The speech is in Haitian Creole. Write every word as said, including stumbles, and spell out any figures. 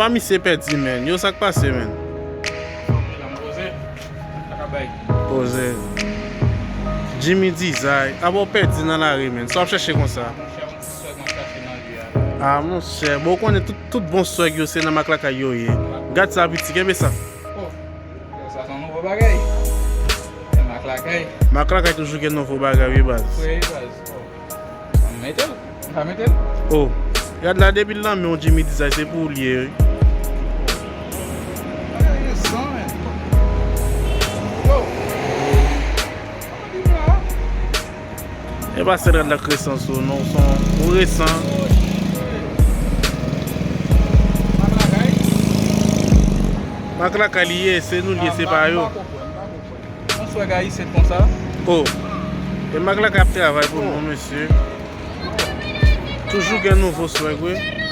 A misye pèdi, menn. Yo, sa k pase, menn? Poze. Jimmy Design. Apa w pèdi nan lari, menn? Sa w ap chèche konsa? A, monchè. Bon, ou konnen tout, tout bon swag yo, se nan Mak Lakay yo ye. Gad sa, piti. Kenbe sa. Sa se yon nouvo bagay. Mak Lakay. Mak Lakay toujou gen nouvo bagay, wi, baz. Wi, baz. M mete l. M pa mete l. Oh. Gad la, depi l nan men w, Jimmy Design, se pou w l ye, wi. Bagay resan, men. Yo. E pa sèl rad la k resan sou non, son ou resan. Mak Lakay. Mak Lakay li ye, se nou l ye, se pa yo. Yon swag ayisyen konsa. Oh. E Mak Lakay ap travay pou nou, mesye. Toujou gen nouvo swag, wi.